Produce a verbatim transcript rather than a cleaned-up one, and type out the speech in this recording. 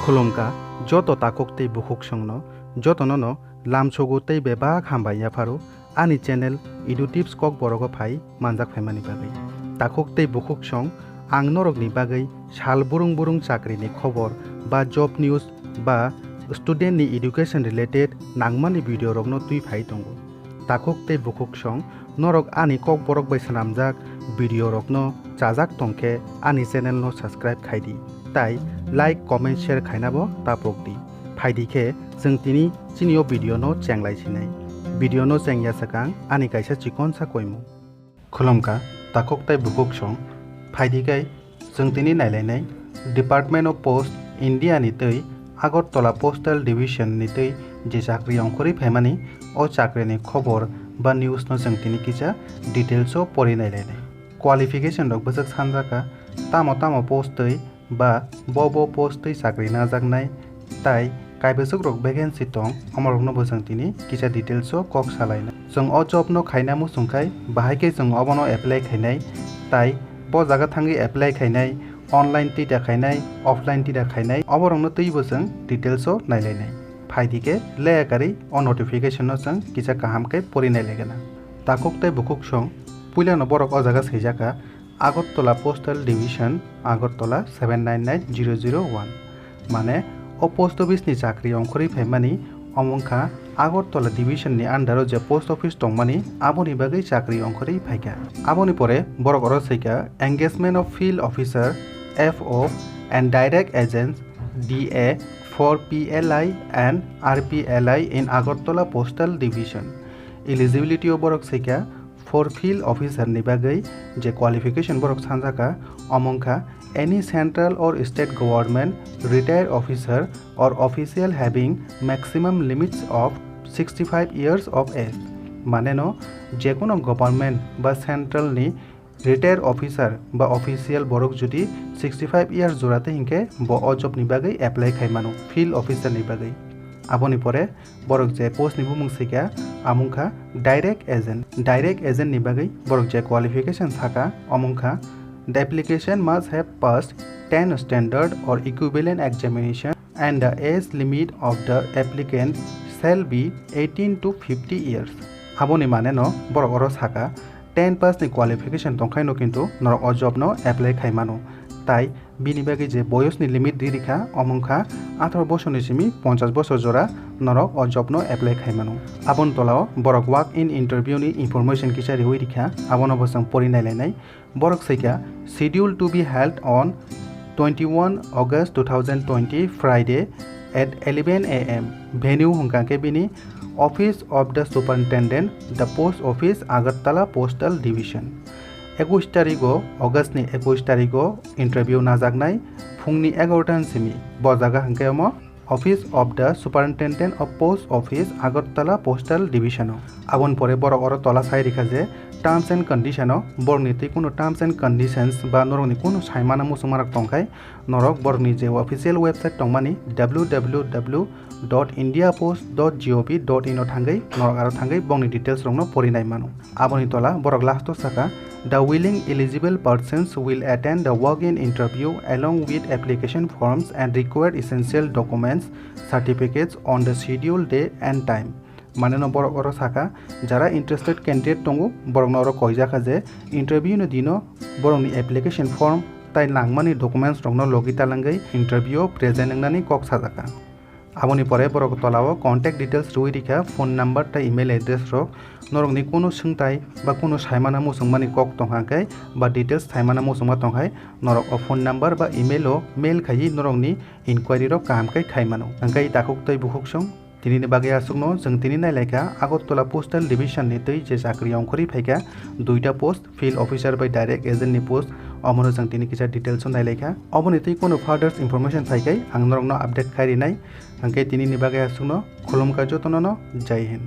Khulumkha joto takhuk tei bukhuksongno, jotono no lamsogo tei bebak hambai yapharo ani channel Edu Tips Kokborogo phai manjak phaimani bagwi. Takhuk tei bukhuksong, ang norokni bagwi sal burung burung chakrini khobor ba job news ba student ni education related nangmani video rokno twi phai tongo. Takhuk tei bukhuksong, norok ani Kokborok bai swnamjak video rokno chajak tongkhe ani channel no subscribe khaidi, tai like, comment, share khainabo tapokdi. Phaidi khe chwng tini chini o video no chenglai sinai. Video no chengya swkang ani kaisa chikonsa koimung. Khulumkha takhuk tei bukhuksong, phaidi khe chwng tini nailainai Department of Post, India ni twi Agartala Postal Division ni twi je chakri ongkhorwi phaimani, o chakrini khobor ba news no chwng tini kisa details o pori nailainai. Qualification rok bwswk sanjakha, tamo tamo post twi ba bo bo post twi chakri najaknai, tai kaibwswk rok vacancy tong, omorokno bo chwng tini kisa details o kok salainai. Chwng o job no khaina muchung khai bahai khe chwng obono apply khainai, tai bo jaga thangwi apply khainai, online twi da khainai, offline twi da khainai, oborokno twibo chwng details o nailainai. Phaidi khe leya karwi o notification no chwng kisa kaham khe pori nailaigwna. Takhuk tei bukhuksong, puilano borok o jaga swijaka, Agartala Postal Division, Agartala seven nine nine zero zero one. Mane, o post office ni chakri ongkhorwi phaimani, omo wngkha Agartala Division ni under o je post office tongmani, aboni bagwi chakri ongkhorwi phaikha. Aboni pore borok oro swijaka Engagement of Field Officer, F O, and Direct Agents, D A, for P L I and R P L I in Agartala Postal Division. Eligibility o borok swijaka for field officer ni bagwi je qualification borok sanjaka, omo wngkha any central or state government retired officer or official having maximum limits of sixty-five years of age. Mane no, jekono government ba central ni retired officer ba official borok jodi sixty-five years jora tei hinkhe bo o job ni bagwi apply khai mano, field officer ni bagwi. Aboni pore borok je post ni bumung swijaka, omo wngkha direct agent. Direct agent ni bagwi borok je qualification saka, omo wngkha, the application must have passed ten standard or equivalent examination and the age limit of the applicant shall be eighteen to fifty years. Aboni mane no borok oro saka, ten pass ni qualification tongkhaino kintu norok o job no apply khai mano. Tai bini bagwi je boyos ni limit ri rikha, omo wngkha atharo bosor ni simi ponchash bosor jora norok o job no apply khai mano. Aboni tolao borok walk in interview ni information kisa riwi rikha, abono bo chwng pori nailainai. Borok swijaka, scheduled to be held on twenty-one August two thousand twenty, Friday at eleven A M. Venue hwnkha khe bini Office of the Superintendent, the Post Office, Agartala Postal Division. Ekush tarigo, August ni ekush tarigo interview najaknai phungni egarotan simi. Bo jaga hwnkhe omo Office of the Superintendent of Post Office, Agartala Postal Division o. Aboni pore borok oro tola sai rikha je terms and condition o, borokni tei kunu terms and conditions ba norokni kunu saimana muchungmarok tongkhai, norok borokni je official website tongmani W W W dot india post dot gov dot in o thangwi norok aro thangwi bongni details rokno pori nai mano. Aboni tola borok last o saka, the willing eligible persons will attend the walk-in interview along with application forms and required essential documents, certificates on the scheduled day and time. Mane no borok oro saka, jara interested candidate tongo, borokno oro koijak kha je interview ni dino borokni application form tai nangmani documents rokno logi talangwi interview o present wngnani kok sajak kha. Aboni pore borok tolao contact details rwi rikha, phone number tei email address rok. Norokni kunu swngtai ba kunu saimana muchungmani kok tongkha khe ba details saimana muchungma tongkhai, norok o phone number ba email o mail khaiwi norokni inquiry rok kaham khe khai mano. Hwnkhe takhuk tei bukhuksong, tinini bagwi aswkno chwng tini nailaikha Agartala Postal Division ni twi je chakri ongkhorwi phaikha duita post, field officer bai direct agent ni post, omono chwng tini kisa details o nailaikha. Oboni twi kunu further information phaikhai ang norokno update khai rinai. Hwnkhe tinini bagwi aswkno, khulumkha jotono no, Jai Hind.